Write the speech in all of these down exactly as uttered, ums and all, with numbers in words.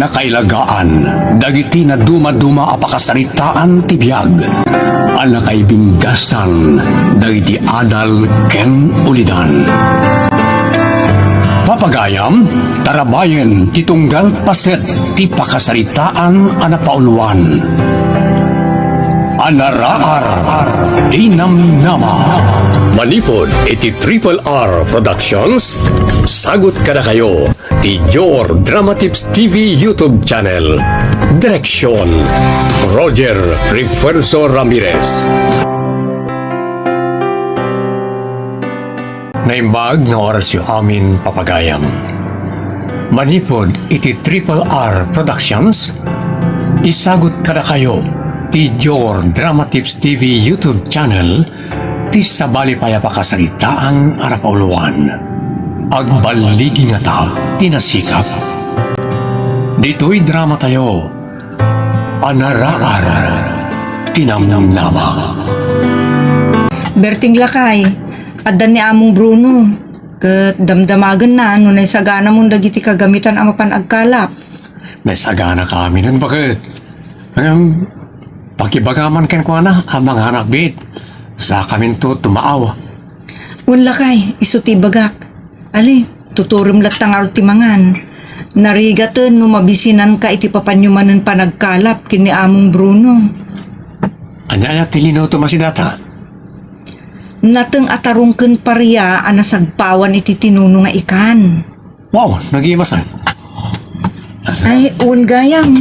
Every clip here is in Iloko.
Kailagaan dagiti nadumaduma a pakasaritaan ti biag a nakaibinggasan dagiti adal ken ulidan. Papagayam, tarabayen ti tunggal paset ti pakasaritaan a napauluan. Anaraar ti namnama. Manipud iti Triple R Productions, sagut kadakayo ti Dior Drama Tips T V YouTube channel. Direksyon, Roger Refuerzo Ramirez. Naimbag nga orasyo amin, papagayam. Manipud iti Triple R Productions, isagut kadakayo ti Dior Drama Tips T V YouTube channel ti sabali pay a pakasaritaan a napauluan. Agballigi ngata ti nasikap. Ditoy dramatayo, Anaraar ti namnama. Berting, lakay, adda ni Among Bruno. Ket damdamagenna no naisaganamon dagiti kagamitan a mapan agkalap. Naisaganakami, baket. Ngem, pakibagam man kenkuana a manganak biit. Sakaminto tumaaw. Wen, lakay, isu ti ibagak. Ali, tuturem latta ngarud ti mangan. Narigaten no mabisinanka iti papanyo manen panagkalap ken ni Among Bruno. Ania aya ti linutom a sidata? Nateng a tarong ken paria a nasagpawan iti tinuno nga ikan. Wow, nagimasan. Ay, wen gayam.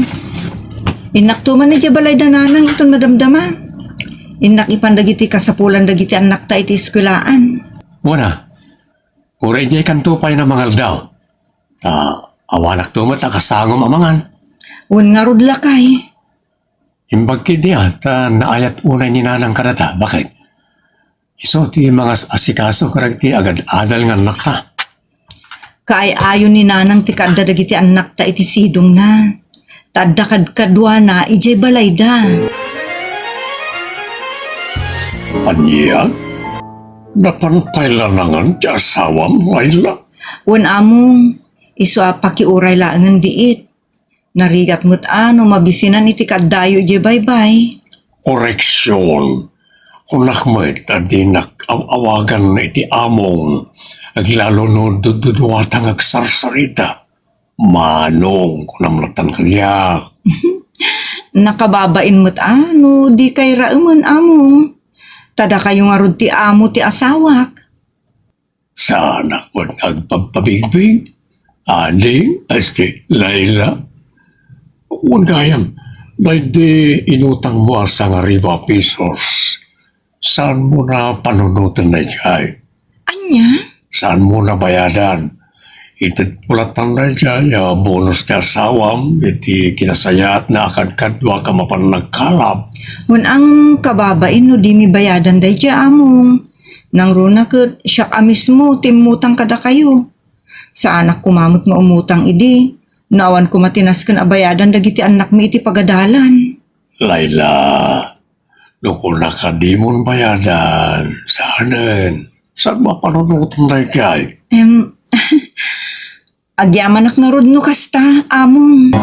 Innakto man idiay balay da nanang inton madamdama. Innak ipan dagiti kasapulan dagiti annakta iti eskuelaan. Wana, uray diay kanto pay na mangaldaw. Ta awanakto met a kasangom a mangan. Wen ngarud, lakay. Imbag ketdi a, ta naayat unay ni nanang kadata. Baket? Isu ti mangas-asikaso kadagiti agad-adal nga annakta. Kaay-ayo ni nanang ti kaadda dagiti annakta iti sidongna. Ta adda kadkaduana idiay balayda. Ania? Napan pay lanangan ti asawam, Laila? Wen, Among, isu a pakiuray laengen biit. Narigat met a no mabisinan iti kaaddayo idiay baybay. Koreksion. Kunak met a dinak aw-awagan iti Among. Aglalo no dududuatang agsarsarita. Manong, kunam lattan kaniak. Nakababain met a no dikay raemen, Among. Ta dakayo ngarud ti amo ti asawak. Saanak met nga agpabpabigbig, ading, asti, Laila. Wen gayam, daydi inutangmo a sangaribu a pisos. Saanmo na panunoten daydiay? Ania? Saanmo na bayadan? Itedmo lattan daydiay a bonus ti asawam iti kinasayaatna a kadkaduak a mapan nagkalap. Wen, ngem kababain no dimi bayadan daydiay, Among. Nangruna ket siak a mismo ti immutang kadakayo. Saanak koma met nga umutang idi, no awan koma ti nasken a bayadan dagiti annakmi iti pagadalan. Laila, no kunak a dimon bayadan, saanen. Saan mapanunoten daydiay? Em, agyamanak ngarud no kasta, Among.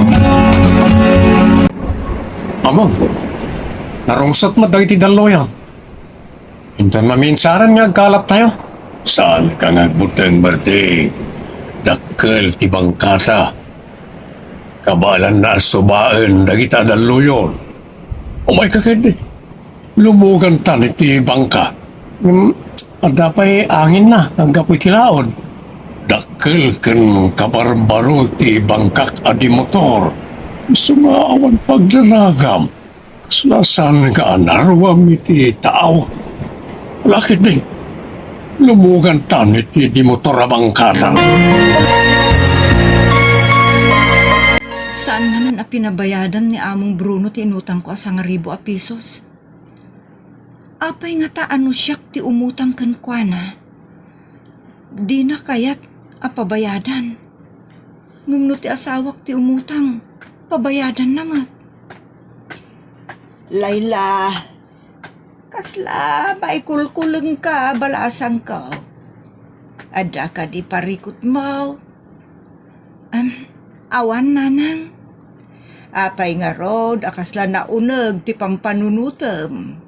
Among, narungsot met dagiti dalloyo. Inton maminsaran nga agkalaptayo. Saanka nga agbuteng, Berting. Dakkel ti bangkata. Kabaelanna a subaen dagita dalloyon. Umayka ketdi. Lumugantan iti bangka. Ngem adda pay anginna, anggapu iti laod. Dakkel ken kabarbaro ti bangkak a di motor. Isu nga awan pagdanagam. Kasla saan nga anaruam iti tao. Lakit di, lumugantan iti di motor a bangkata. Saan manen a pinabayadan ni Among Bruno ti inutangko a sangaribu a pisos? Apay ngata a no siak ti umutang kenkuana? Dina kayat a pabayadan. Ngem no ti asawak ti umutang, pabayadanna met. Laila, kasla maikulkulengka, balasangko. Adda kadi parikutmo? Am, awan, nanang. Apay ngarud a kasla nauneg ti pampanunotem?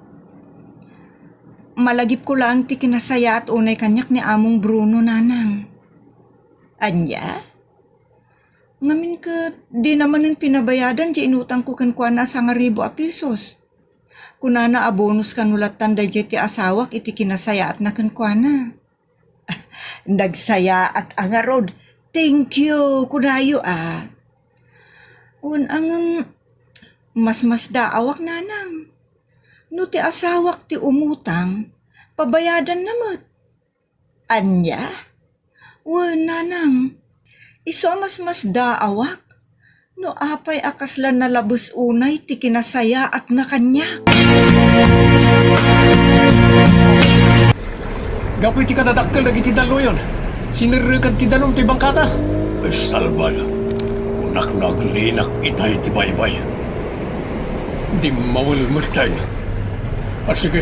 Malagipko laeng ti kinasayaat unay kaniak ni Among Bruno, nanang. Ania? Ngamin ket dina manen pinabayadan ti inutangko kenkuana a sangaribu a pesos. Kunana a bonus kano lattan daydiay ti asawak iti kinasayaatna kenkuana. Nagsayaat a ngarud. Thank you, kunayo a. Wen, ngem, masmasdaawak, nanang. No ti asawak ti umutang, pabayadanna met. Ania? Wen, nanang, isu a masmasdaawak no apay a kasla nalabes unay ti kinasayaatna kaniak. Gapu iti kadadakkel dagiti dalluyon, sinerrekan ti danum ti bangkata. Ay, salbad. Kunak no aglinak itay ti baybay. Dimmawel metten. A, sige,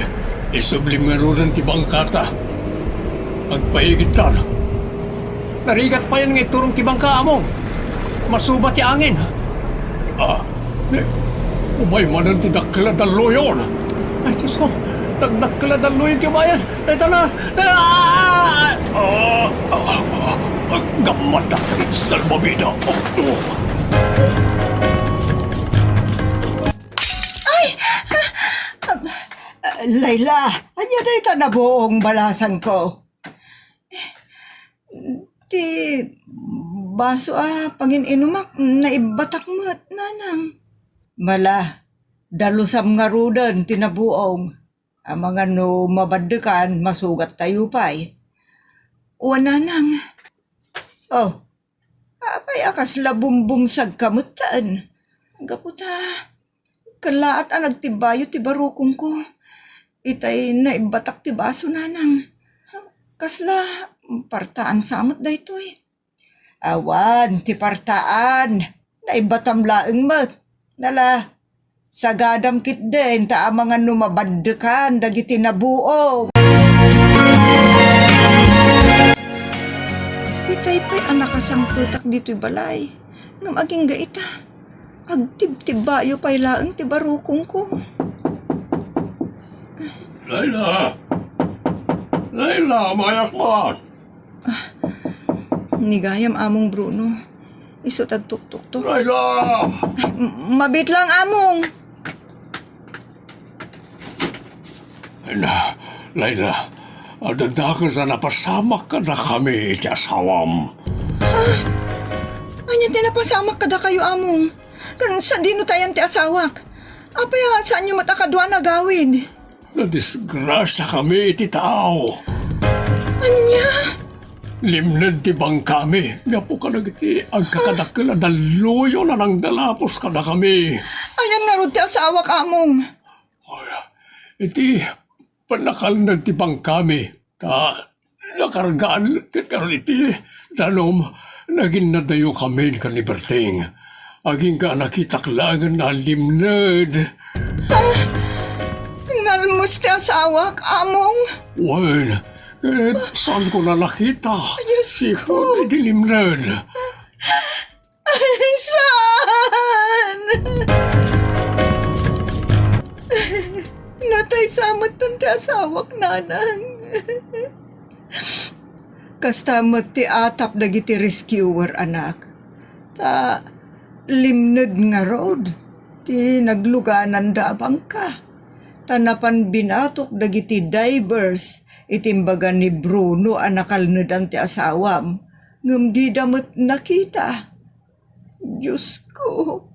isublim ngaruden ti bangkata. Agpaigidtan. Narigat payen nga iturong ti bangka, Among. Masuba ti angin. Ah, ni, umay manen ti dakkel a dalluyon. Ay, Diyos ko, dagdakkel a dalluyon ti umayen. Dayta na, ah, ah, ah, ah, gammatak ti salbabida. Oh, oh. Ay! Ah, ah, Layla, ania dayta nabuong balasangko? Ti baso a pangin-inumak, naibbatak met, nanang. Mala, dalusam ngaruden ti nabuong. Amangan no mabaddekan, masugattayo pay. Wen, nanang. Oh, apay a kasla bumbumsagka metten? Gapu ta, kellaat a nagtibbayo ti barukongko. Itay naibbatak ti baso, nanang. Kasla partaan sa met daytoy? Awan ti partaan. Naibbatam laeng met. Nala, sagadam ketdin ta amangan no mabaddekan dagiti nabuong. Itay pay a nakasangpetak ditoy balay. Ngem agingga ita, agtibtibbayo pay laeng ti barukongko. Layla! Layla, umayak man! Ni gayam, Among Bruno. Isu ti agtuktuktok. Layla! Ay, m-, mabiit lang, Among. Na, Layla, adda dakes a napasamak kadakami iti asawam. Ah, ania ti napasamak kadakayo, Among? Ken sadino ti ayan ti asawak? Apay a saanyo met a kadua a nagawid? Nadisgrasiakami iti tao. Ania? Limned ti bangkami gapu kadagiti agkakadakkel a dalluyon a nangdalapos kadakami. Ayan ngarud ti asawak, Among? Ay, iti pannakalned ti bangkami, ta nakargaan ket ngarud iti danum, naginnadayokamin ken ni Berting. Agingga a nakitak laengen a limned. Ah, nalmes ti asawak, Among? Wen, ket saanko a nakita. Ay, Diyos ko. Sipud idi limned. Saan? Natay sa metten ti asawak, nanang. Kasta met ti atap dagiti rescuer, anak. Ta limned ngarud ti naglugananda a bangka. Ta napan binatok dagiti divers iti imbaga ni Bruno a nakalnedan ti asawam, ngem dida met nakita. Diyos ko,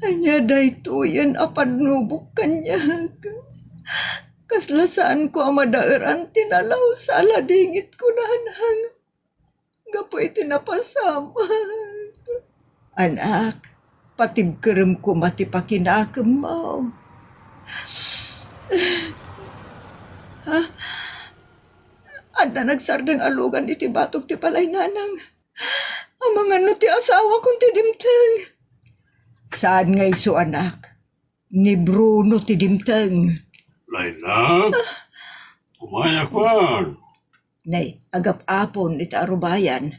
ania daytoyen a pannubok kaniak? Kasla saanko a madaeran ti nalaw sa ladingitko, nanang, gapu iti napasamak. Anak, patibkerem koma ti pakinakemmo. Ha? Adda nagsardeng a lugan iti batog ti balay, nanang. Amangan no ti asawakon ti dimteng. Saan nga isu, anak. Ni Bruno ti dimteng. Layla? Umayak man. Nay, agap-apon iti arubayan.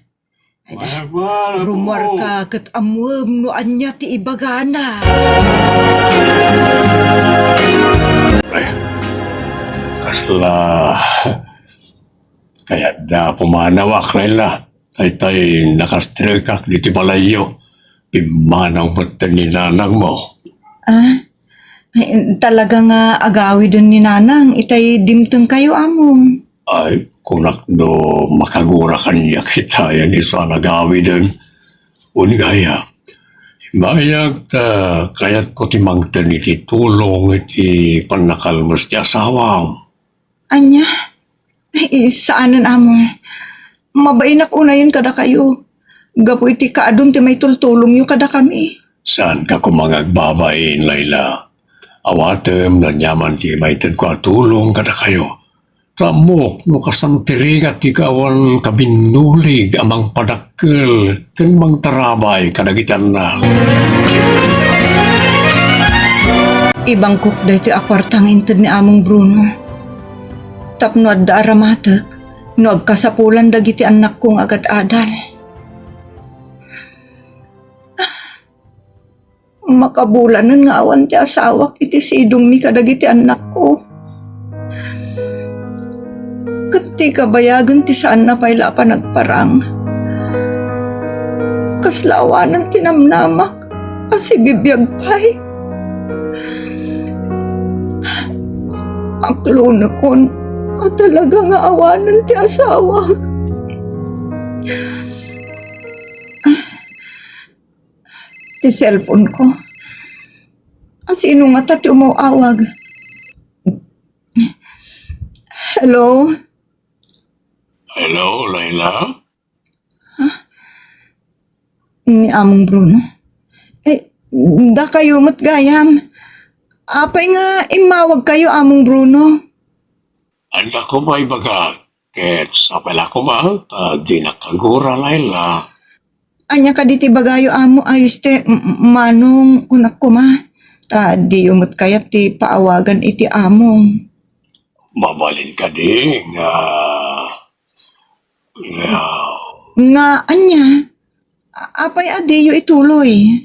Ay, na, rumuarka ket ammoem no ania ti ibagana. Ay, kasla kayatda a pumanawak, Laila. Daytay nakastrekak ditoy balayyo. Pimmanaw metten ni nanangmo. Ah? Ay, talaga nga agawiden ni nanang itay dimtengkayo, among. Ay, kunak no makagura kaniak itayan isu a nagawiden. Wen gayam, immayag ta kayatko ti mangted iti tulong iti pannakalmes ti asawam. Ania? Ay, saanen, among. Mabainak unayen kadakayo. Gapu iti kaadun ti maitultulongyo kadakami. Saanka koma nga agbabain, Laila. Awatem no aniaman ti maitedko a tulong kadakayo. Ta ammok no kasano ti rigat ti awan kabinnulig a mangpadakkel ken mangtarabay kadagiti annak. Ibangkok daytoy a kuarta nga inted ni Among Bruno. Tapno adda a ramatek no agkasapulan dagiti annakko nga agad-adal. Makabulanen nga awan ti asawak iti sidongmi kadagiti annakko. Ket ti kabayagen ti saanna pay la a panagparang. Kasla awanen ti namnamak a sibibiag pay. Aklonekon a talaga nga awanen ti asawak. Ti cellphone ko. A, sino ngata ti umaw-awag? Hello? Hello, Laila? Ni Among Bruno? Eh, dakayo met gayam. Apay nga immawagkayo, Among Bruno? Adda koma ibagak, ket sapay la koma ta dinak agura, Laila. Ania kadi ti ibagayo, amo? Ayos ti m-, m-, manong kunak koma. Ta diyo met kayat ti paawagan iti among. Mabalin kadi nga, nga Nga ania? A-, apay a diyo ituloy?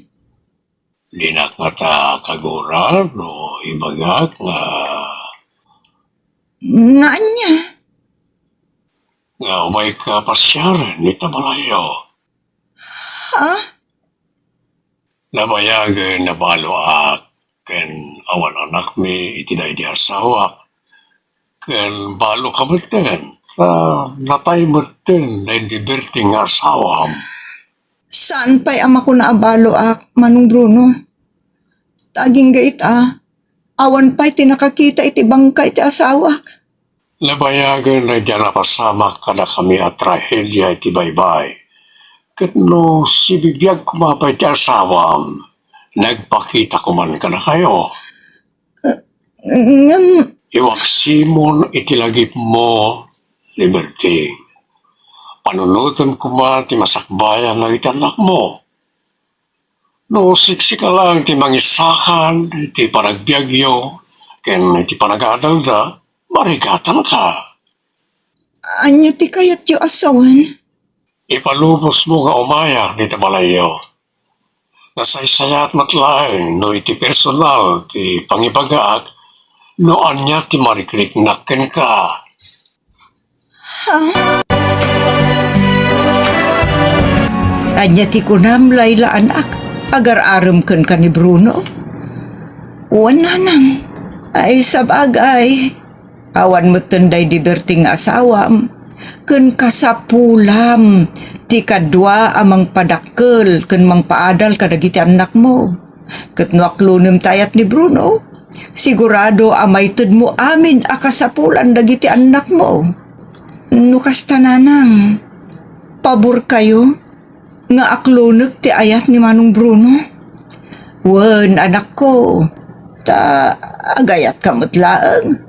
Dinak ngata kagura no ibagak nga Nga ania? Nga umayka pasiaren ita balayyo. Ha? Nabayagen a baloak ken awan anakmi iti daydi asawak. Ken baloka metten, ta natay metten daydi Berting nga asawam. Saan pay a makuna a baloak, Manong Bruno? Ta agingga ita, awan pay ti nakakita iti bangkay ti asawak. Nabayagen daydi a napasamak kadakami a trahedia iti baybay. Ket no sibibiag koma pay ti asawam, nagpakita koman kadakayo. Ngem iwaksimon iti lagipmo, Liberty. Panunotem koma ti masakbayan dagiti annakmo. No siksika laeng ti mangisakan iti panagbiagyo ken iti panagadalda, marigatanka. Ania ti kayatyo a sawen? Ipalubosmo nga umayak dita balayyo. Nasaysayat met laeng no iti personal ti pangibagaak no ania ti marikriknak kenka. Ha? Ania ti kunam, Laila, anak? Agar-arem kenka ni Bruno? Wen, nanang. Ay, sabagay. Awan metten daydi Berting nga asawam, ken kasapulam ti kadua a mangpadakkel ken mangpaadal kadagiti annakmo. Ket no aklonem ti ayat ni Bruno, sigurado a maitedmo amin a kasapulan dagiti annakmo. No kasta, nanang, paborkayo nga aklonek ti ayat ni Manong Bruno? Wen, anakko, ta agayatka met laeng.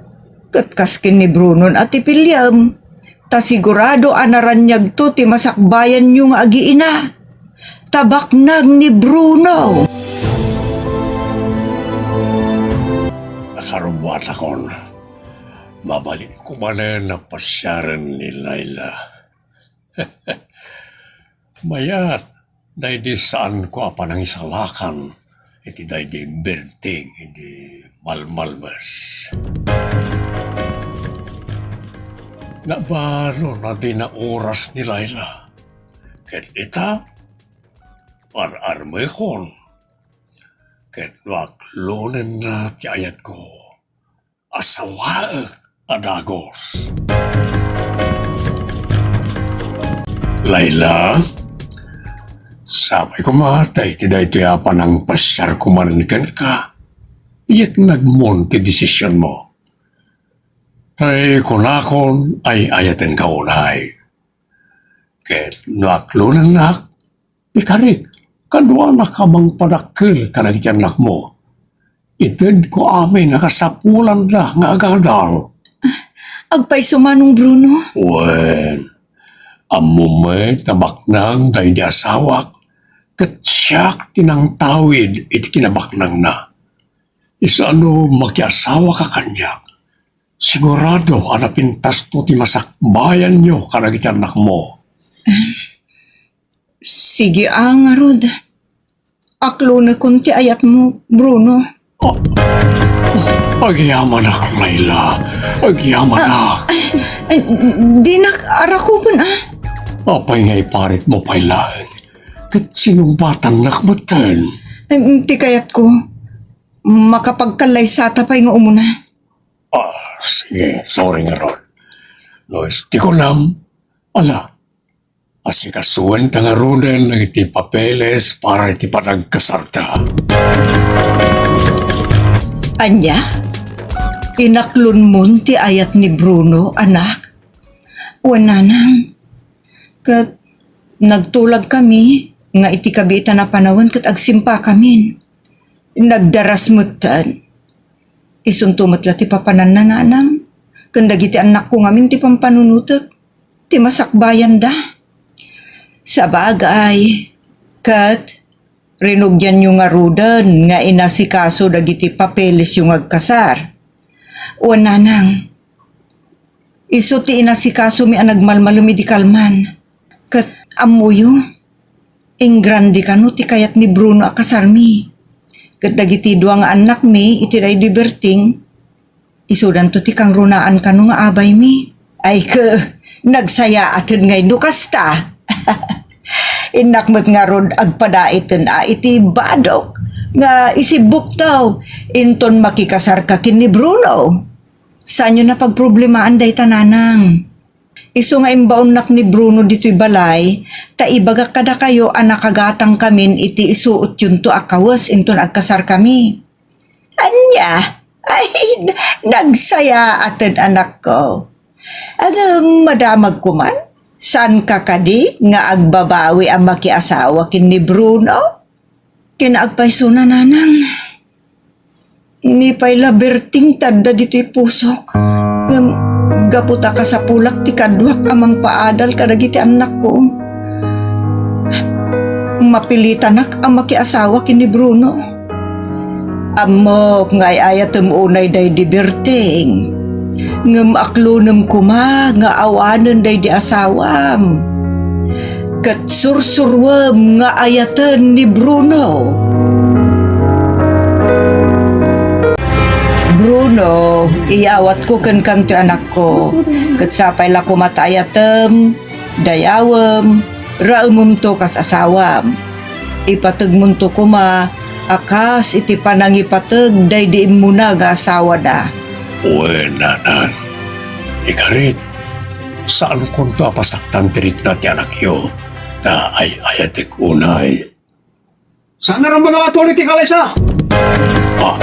Ket kas ken ni Bruno a ti piliem, ta sigurado a naraniagto ti masakbayanyo nga agiina. Ta baknang ni Bruno. Nakarubbuatakon. Mabalinko manen a pasiaren ni Laila. Mayat, daydi saanko a panangisalakan iti daydi Berting idi malmalmes. Nabalon a dina oras ni Laila. Ket ita, ar-armekon. Ket no aklonenna ti ayatko, asawaek a dagus. Laila, sapay koma ta iti daytoy a panangpasiarko manen kenka, yetnagmon ti desisionmo. Tay kunakon, ay-ayatenka unay. Ket no aklonennak, ikarik, kaduanak a mangpadakkel kadagiti annakmo. Itedko amin a kasapulanda nga agadal. Agpayso manong, Bruno? Wen, ammom met a baknang daydi asawak, ket siak ti nangtawid iti kinabaknangna. Isu a no makiasawaka kaniak, sigurado a napintasto ti masakbayanyo kadagiti annakmo. Sige a ngarud. Aklonekon ti ayatmo, Bruno. Ah, agyamanak, Laila. Agyamanak. Ah, eh, dinak arakuben, ah. Apay nga iparitmo pay laeng? Ket sinungbatannak metten. Em, ti kayatko, makapagkallaysata pay nga umuna. Ah, sige, sorry ngarud. No, isu ti kunam, ala, asikasuenta ngaruden dagiti papeles para iti panagkasarta. Ania? Inaklonmon ti ayat ni Bruno, anak? Wen, nanang, ket nagtulagkami nga iti kabiitan a panawen ket agsimpakamin. Nagdaras metten. Isunto met la ti papananna, nanang, ken dagiti annakko ngamin ti pampanunotek ti masakbayanda. Sabagay, ket rinugianyo ngaruden nga inasikaso dagiti papelesyo nga agkasar. Wen, nanang, isu ti inasikasomi a nagmalmalem idi kalman. Ket ammoyo, ingrande kano ti kayat ni Bruno a kasarmi. Ket dagiti dua nga annakmi iti daydi Berting, isudanto ti kangrunaan kano nga abaymi. Ay, ke, nagsayaaten ngay no kasta. Innak met ngarud agpadaiten a iti badok nga isibbukto inton makikasarka ken ni Bruno. Saanyo a pagproblemaan dayta, nanang. Isu nga imbaonnak ni Bruno ditoy balay, ta ibagak kadakayo a nakagatangkamin iti isuotyonto a kawes inton agkasarkami. Ania? Ay, nagsayaaten, anakko. Ngem madamagko man, saanka kadi nga agbabawi a makiasawa ken ni Bruno? Ken agpaysona, nanang. Ni pay la Berting ti adda ditoy pusok. Ngem gapu ta kasapulak ti kaduak a mangpaadal kadagiti annakko, mapilitanak a makiasawa ken ni Bruno. Ammok nga ay-ayatem unay daydi Berting. Ngem aklonem koma nga awanen daydi asawam. Ket sursuruem nga ayaten ni Bruno. Bruno, iyawatko kenka ti anakko. Ket sapay la koma ta ayatem, dayawem, raememto kas asawam. Ipategmonto koma a kas iti panangipateg daydi immuna nga asawada. Wen, nanang, ikarik, saankonto a pasaktan ti rikna ti anakyo, ta ay-ayatek unay. Saan a rammuno a tuloy ti kalaysa? Ah,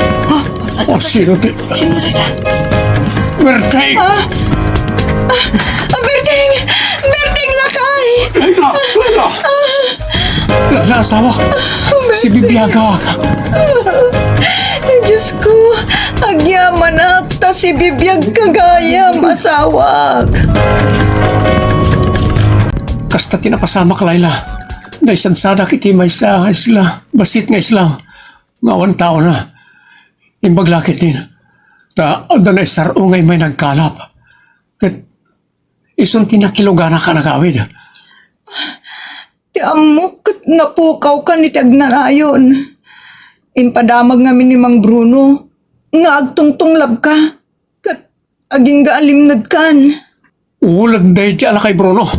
ah, sino ti? Sino dayta? Berting! Ah! Ah! Ah, Berting! Berting, lakay! Laila! Laila! Ah! Laila, asawa! Ah, Berting! Sibibiagak! Ah, Diyos ko! Agyamanak ta sibibiagka gayam, asawak! Kasta ti napasamak, Laila. Naisadsadak iti maysa nga isla, bassit nga isla, nga awan taona. Imbag la ketdin, ta adda naisar-ungay may nagkalap. Ket isun ti nakiluganak a nagawid. Ti Ammok ket napukawkan iti agnanayon. Impadamag ngamin ni Mang Bruno nga agtungtunglabka ket agingga a limnedkan. Uleg daydi a lakay Bruno.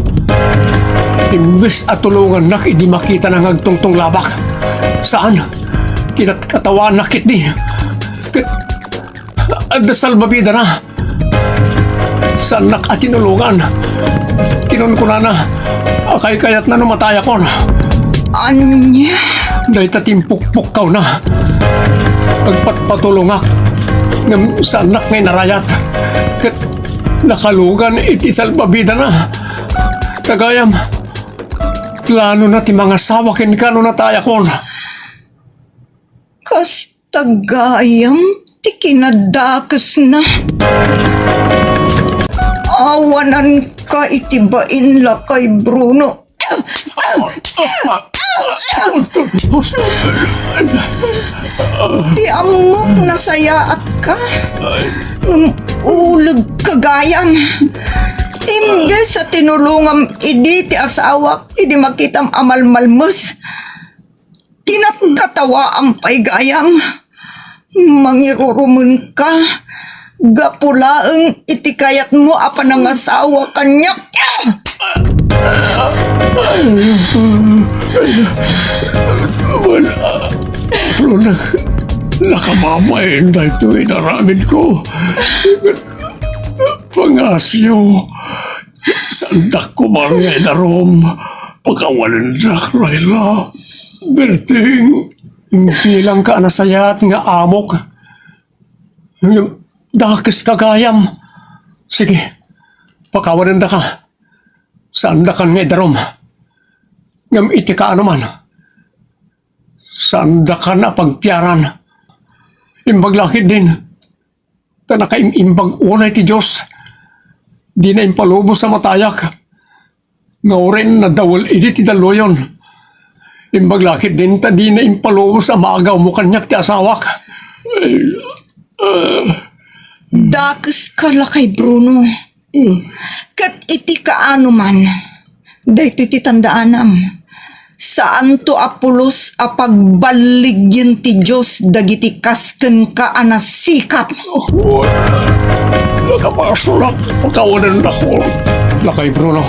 Imbes a tulongannak idi makitana nga agtungtunglabak, saan, kinatkatawaannak ketdi. Ket adda salbabidana. Saannak a tinulongan. Kinunkunana a kaykayatna no matayakon. Ania? Dayta ti impukpukkawna. Agpatpatulongak ngem saannak nga inarayat. Ket nakalugan iti salbabidana. Kagayam, planona ti mangasawa kenka no natayakon. Kasta gayam ti kinadakesna. Awananka iti bain, lakay Bruno. Ti ammok nasayaatka, ngem uleg gayam. Imbes a tinulongam idi ti asawak, idi makitam a malmalmes, kinatkatawaam pay gayam. Mangirurumenka gapu laeng iti kayatmo a panangasawa kaniak. Wen, no nak-, nakababay daytoy inaramidko. Pangasyo, saandak koma nga idarum. Pakawanendak, Laila. Berting. Bilangka a nasayaat nga amok. Ngem dakeska gayam. Sige, pakawanendaka. Saandakan nga idarum. Ngem iti kaano man, saandakan a pagpiaran. Imbag la ketdin, ta nakaim-imbag unay ti Dios. Dina impalubos a matayak. Nga uray nadawel idi ti dalluyon. Imbag la ketdin ta dina impalubos a maagawmo kaniak ti asawak. Dakeska, lakay Bruno. Ket iti kaano man, daytoy ti tandaanam. Saanto a pulos a pagballigyen ti Dios dagiti kas kenka a nasikap. Wen, nakapasolak, pakawanennakon. Lakay Bruno,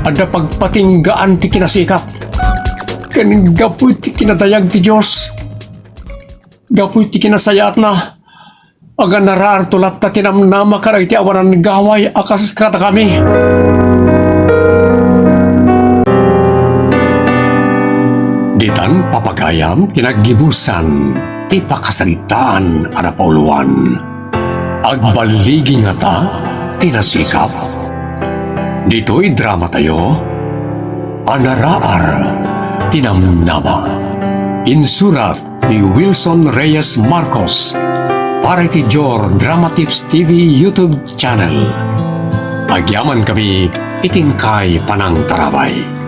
adda pagpatinggaan ti kinasikap. Ken gapu iti kinadayag ti Dios, gapu iti kinasayaatna, aganaraarto latta ti namnama kadagiti awanan gaway a kas kadakami. Ditan papagayam ti naggibusan ti pakasaritaan a napauluan. Agballigi ngata ti nasikap. Ditoy dramatayo, Anaraar ti Namnama. Insurat ni Wilson Reyes Marcos para iti Dior Drama Tips T V YouTube channel. Agyamankami iti inkay panangtarabay.